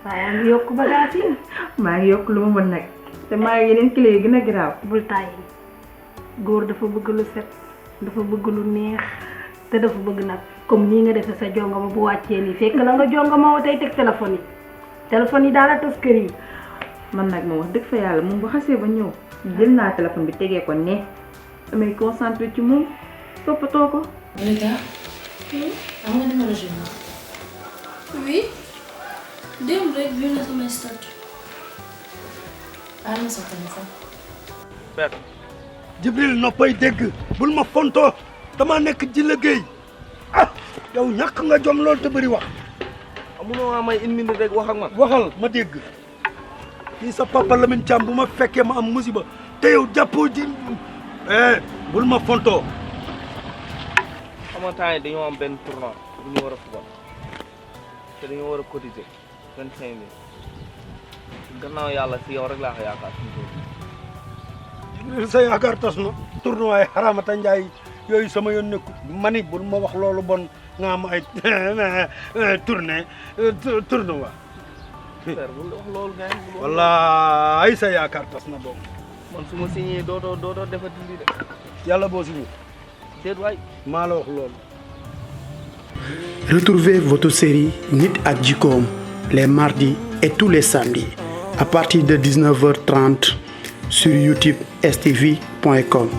waaye am yokk bagage yi maa ngi yokk lu ma mën nag te maa ngi yeneen clé yu gën a garaaw. bul tàyyi góor dafa bëgg lu set dafa bëgg lu neex te dafa bëgg nag comme nii nga defee sa jongama bu wàccee nii fekk la nga jongama woo tey teg téléphone yi daal a tas kër yi. man nag moom wax dëgg fa yàlla moom bu xasee ba ñëw jël naa téléphone bi tegee ko ne damay concentré ci moom toppatoo ko. Rita, am nga numéro Gina? Oui. Démb rek vu na sama statut. Am na sa téléphone. Père. Jibril noppay dégg bul ma fontoo dama nekk ci liggéey ah yow ñàkk nga jom lool te bëri wax. Amunoo maa may une minute rek wax ak man. waxal ma dégg kii sa papa Lamine Thiam bu ma fekkee ma am musiba te yow jàppoo ji bul ma fontoo. xam nga temps yi dañoo am benn tournoi bu ñu war a fubal te dañoo war a cotiser 25 000 gannaaw yàlla si yow rek laa ko yaakaar suñu Jibril sa yaakaar tas na tournoi xaramata njaay yooyu sama yoon nekku mani bul ma wax loolu bon nga am ay tournoi. père bul wax loolu nga wallaay sa yaakaar tas na doom man su ma signé dootoo defati lii de yàlla boo signé déet waay maa la wax loolu. Retrouvez votre série Nit ak Jikkoom les mardis et tous les samedis à partir de 19h30 sur youtube stv.com.